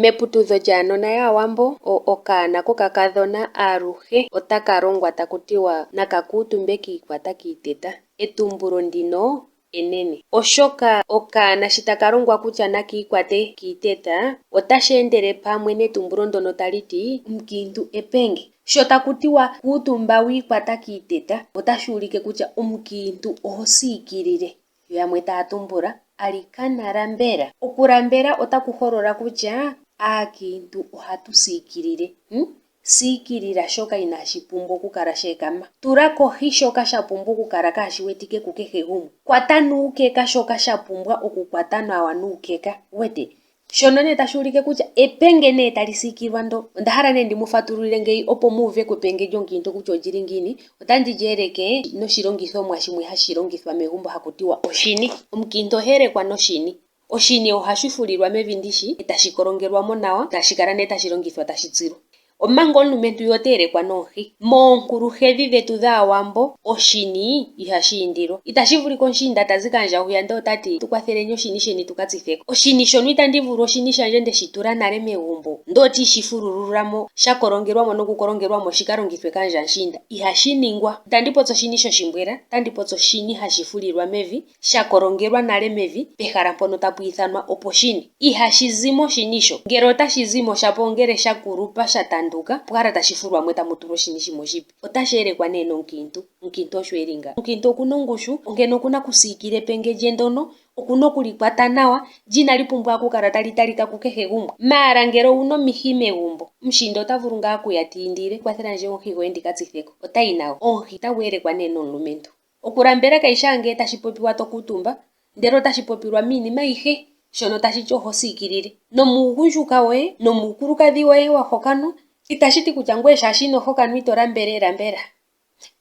Meputudho lyaanona yAawambo, okaana kokakadhona aluhe otaka longwa taku tiwa naka kuutumbe kiikwata kiiteta. Etumbulo ndino enene, oshoka okaana shi taka longwa kutya naka ikwate kiiteta, otashi endele pamwe netumbulo ndono tali ti omukiintu epenge. Sho taku tiwa kuutumba wi ikwata kiiteta, otashi ulike kutya omukiintu oho siikilile. Yo yamwe taya tumbula, alikana lambela. Okulambela otaku holola kutya aakiintu ohatu siikilile. Hmm? Siikilila shoka inaashi pumbwa okukala she ekama. Tula kohi shoka sha pumbwa okukala kaashi wetike kukehe gumwe. Kwata nuukeka shoka sha pumbwa okukwata nawa nuukeka. Wete? Shono nee tashi ulike kutya epenge nee tali siikilwa ndo. Onda hala nee ndi mu fatululile ngeyi opo mu uve ko epenge lyomukiintu kutya olyi li ngiini. Otandi li eleke noshilongithomwa shimwe hashi longithwa megumbo haku tiwa oshini. Omukiintu oha elekwa noshini. Oshini ohashi fulilwa mevi ndishi e tashi kolongelwa mo nawa, tashi kala nee tashi longithwa tashi tsilwa. Omanga omulumentu ye ota elekwa noohi. Moonkuluhedhi dhetu dhAawambo oshini ihashi indilwa. Itashi vulika omushiinda ta zi kaandjawo hwiya ndele ota ti tu kwatheleni oshini sheni tu ka tsithe ko. Oshini shono itandi vulu oshini shandje nde shi tula nale megumbo ndele otii shi fululula mo sha kolongelwa mo nokukolongelwa mo shi ka longithwe kaandja mushiinda. Ihashi ningwa. Itandi popi oshini shoshimbwela, otandi popi oshini hashi fulilwa mevi sha kolongelwa nale mevi pehala mpono tapu ithanwa oposhini. Ihashi zi mo oshini sho. Ngele otashi zi mo shapo ongele sha kulupa sha tanduka, opo owala tashi fulwa mo e tamu tulwa oshini shimwe oshipe. Otashi elekwa nee nomukiintu. Omukiintu osho e li nga. Omukiintu oku na ongushu, onkene oku na okusiikila epenge lye ndono, oku na oku li kwata nawa, lyo inali pumbwa okukala tali talika kukehe gumwe. Maala ngele owu na omihi megumbo, omushiinda ota vulu ngaa okuya ti indile, kwathela ndje omuhi goye ndi ka tsithe ko. Ota yi nago. Omuhi otagu elekwa nee nomulumentu. Okulambela kayi shi ngele tashi popiwa to kuutumba, ndele otashi popilwa miinima ayihe, shono tashi ti oho siikilile nomuugundjuka woye nomuukulukadhi woye wa hokanwa. Itashi ti kutya ngoye shaashi ino hokanwa ito lambele, lambela.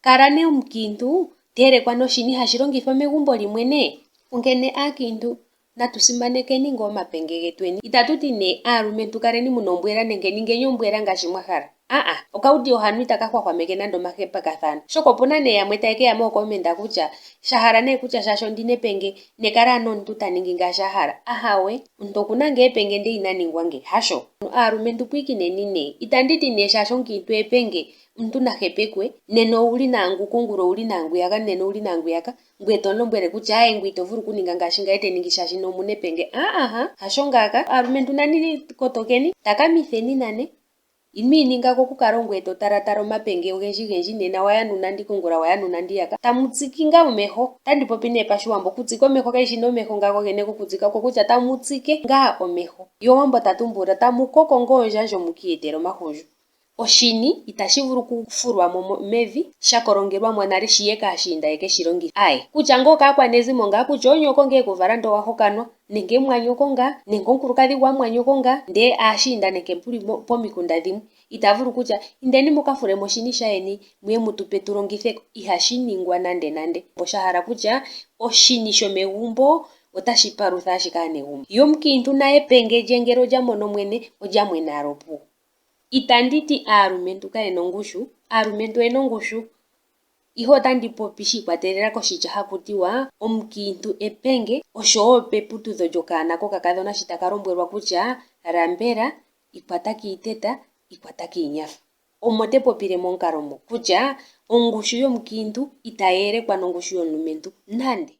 Kala nee omukiintu te elekwa noshini hashi longithwa megumbo limwe nee. Onkene aakiintu Natu simanekeni ngaa omapenge getweni. Itatu ti nee aalumentu kaleni mu na ombwela nenge ningeni ombwela ngaashi mwa hala. Aa, okaudio hano itaka hwahwameke nande omahepakathano. Oshoka opu na nee yamwe taye ke ya mookomenda kutya sha hala nee kutya shaashi ondi na epenge, nekala ano omuntu ta ningi ngaashi a hala. Ahawe, omuntu oku na ngaa epenge ndele ina ningwa nge, hasho? Aalumentu pwiikineni nee. Itandi ti nee shaashi omukiintu epenge, omuntu na hepekwe, nena owu li naanguka, ongula owu li naangwiyaka, nena owu li naangwiyaka. Ngweye to mu lombwele kutya aaye ngweye ito vulu okuninga ngaashi ngaye te ningi shaashi ne omuna epenge. Aaha, hasho ngaaka. Aalumentu nani kotokeni, takamitheni nane. Ino ininga ko okukala ongweye to talatala omapenge ogendji gendji nena wa yanuna ndika ongula wa yanuna ndiyaka. Tamu tsiki ngaa omeho. Otandi popi nee pashiwambo. Okutsika omeho kayishi nee omeho nga gogene gokutsika okokutya tamu tsike ngaa omeho. Ye omuwambo ta tumbula tamu koko ngaa oondjandjo mu kiiyetele omahundju. Oshini itashi vulu okufulwa mo mevi sha kolongelwa mo nale shi ye kaashiinda ye ke shi longithe. Aye, kutya ngaa okaakwanezimo ngaa, kutya onyoko ngaa e ku vala ndele owa hokanwa, nenge mumwanyoko ngaa, nenge omukulukadhi gwamumwanyoko ngaa, ndele aashiinda nenge pu li pomikunda dhimwe, ita vulu kutya, Indeni mu ka fule mo oshini shayeni mu ye mu tu pe tu longithe ko. Ihashi ningwa nandenande. Sha hala kutya, oshini shomegumbo otashi palutha ashike aanegumbo. Ye omukiintu naye epenge lye ngele olya mono mwene, olya mwene owala opuwo. Itandi ti aalumentu kaye na ongushu, aalumentu oye na ongushu, ihe otandi popi shi ikwatelela koshitya haku tiwa omukiintu epenge osho wo peputudho lyokaana kokakadhona shi taka lombwelwa kutya lambela, ikwata kiiteta, ikwata kiinyafa. Omo te popile momukalo mo kutya ongushu yomukiintu itayi elekwa nongushu yomulumentu nande.